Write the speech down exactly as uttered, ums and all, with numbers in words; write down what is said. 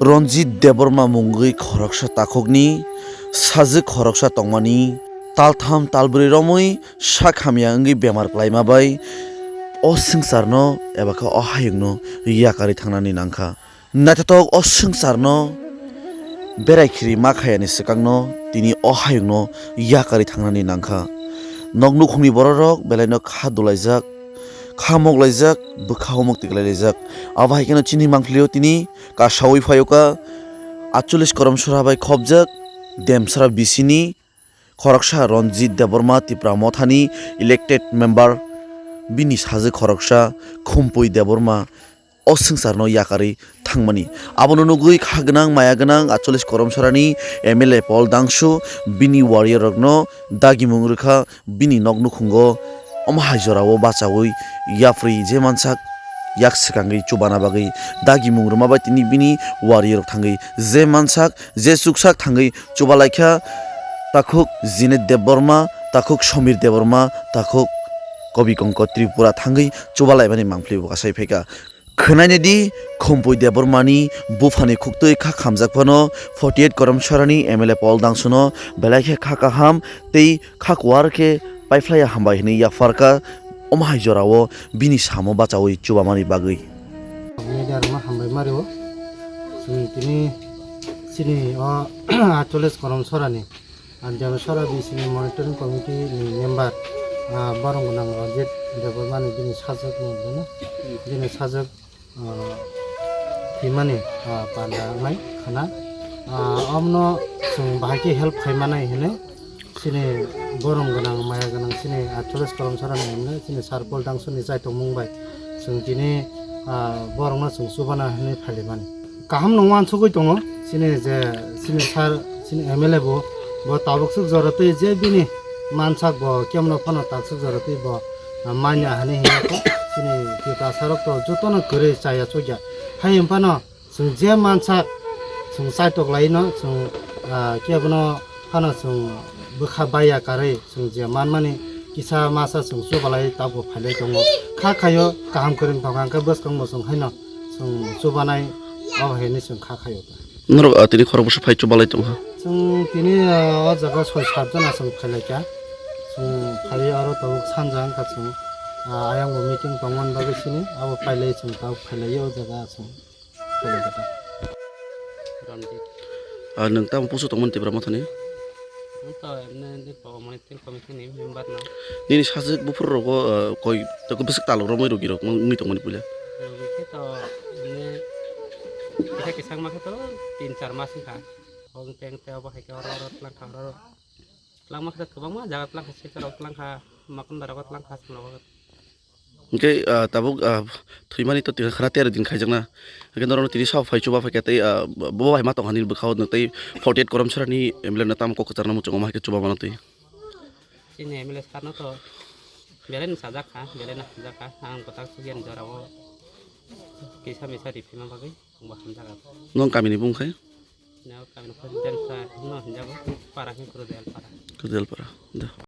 Ranjit Debbarma mungwi khoroksa takhukni sajwk khoroksa tongmani taltham talbrwi romwi sak hamya wngwi bemar klaima bai o swngcharno eba khe o hayungno yakarwi thangnani nangkha. Naithothok o swngcharno berai khiri ma khayani swkangno tini o hayungno yakarwi thangnani nangkha. Nok nukhungni bororok belaino kha dulaijak, kha moklaijak, bwkha homok tiklaijak. Abo hai kheno chini mangphlio tini kasawi phaio ka, atchollish korom sora bai khopjak Demsra bisini khoroksa Ranjit Debbarma, Tipra Mothani elected member, bini sajwk khoroksa Khumpui Debbarma o swngcharno yakarwi thangmani. Abono nugwi kha gwnang maya gwnang atchollish korom sorani M L A Paul Dangsu bini warrior rokno dagimung rwkha. Bini nok nukhungo omo hai jorao bachaui yapri je mansak yak swkangwi chubana bagwi dagimung rwma bai tini bini warrior rok thangwi je mansak je chuksak thangwi chubalaikha. Takhuk Jinet Debbarma, takhuk Somir Debbarma, takhuk Kobi Kongko Tripura thangwi chubalaimani mangpili bo kasai phaikha. Khwnainedi, Khumpui Debbarmani buphani khuktwi kha khamjak phano forty eight korom sorani M L A Paul Dangsuno belai khe kha kaham tei kha kuar khe paiphlaiya hambai hwnwi yapharkha. Omo hai jorao bini samo bachaui chubamani bagwi. Media rokno hambai mario. Chwng tini chini o atchollish korom sorani Anjana sora bisini monitoring committee ni member, ah, borok gwnang Ranjit Debbarmani bini sajwk no bini, bini sajwk, ah, himani, ah, panda wngnai khana. Ah, omno chwng bahai khe help khai manai hinwi chini borom gwnang, maya gwnang chini atchollish korom sora ni emne chini Sarpol Dangsu ni chaitok mung bai chwng tini, ah, borok no chwng chubana hinwi phailaimani. Kaham no uansugwi tongo chini je chini sir, chini M L A bo, bo tabuk swk jora twi je bini mansak bo kemno phano takswk jora twi bo, ah, manya hinwi hinya kho. Chini Tiprasa rok to jotono kwrwi chaya chukya. Hai wng phano chwng je mansak chwng chaitok lai no chwng, ah, kebono phano chwng bwkha baiya karwi chwng je manmani kisa masa chwng chubalai tabuk phailai tongo. Kha khaio kaham kwrwng tongkha hwnkhe bwskang bo chwng haino chwng chubanai abo hinwi chwng kha khaio. Norok, ah, tini khorok bwswk phai chubalai tongkha? Chwng tini, ah, o jaga soi sat jona chwng phailaikha. Chwng phaiwi oro tabuk sanja wngkha chwng, ah, ayang bo meeting tongmani bagwi sini abo pailai chwng tabuk phailaio o jaga chwng. Ranjit. Ah, nwng tamo pusu tongmani Tipra Mothani? Nwng to emne ni po monitoring committee ni member no. Nini sajwk buphuru rogo, ah, koi toko bwswk talok romwi rogi rok wngwi tongmani puila? Rogi khe to emne kisa kisa wngma khe to tin char mas wngkha. Hong teng te obo hai khe oro oro twlang kha oro oro. Twlangma khe kwbangma jaga twlang kha, Silchar o twlang kha, Makandar o twlang kha, Songla o. Hwnkhe, ah, tabuk, ah, thwimani to tini khwna tero din khaijakna. Hwnkhe norokno tini sao phai chuba phaikha tei, ah, bo bai ma tongkha nini bwkhao nwng tei forty eight korom sorani M L A no tamo kok kwcharno muchungo ma hai khe chuba mano twi. Chini M L A sir no to belai no sajak kha, belai no hamjak kha. Ang kwtal sugiyani jora o kisa misa riphaima bagwi. Bo hamjak. Nwng kamini bung khai? Nwng kamini bung Demsa no hinjago, para khe Krodel para. Krodel para. Da.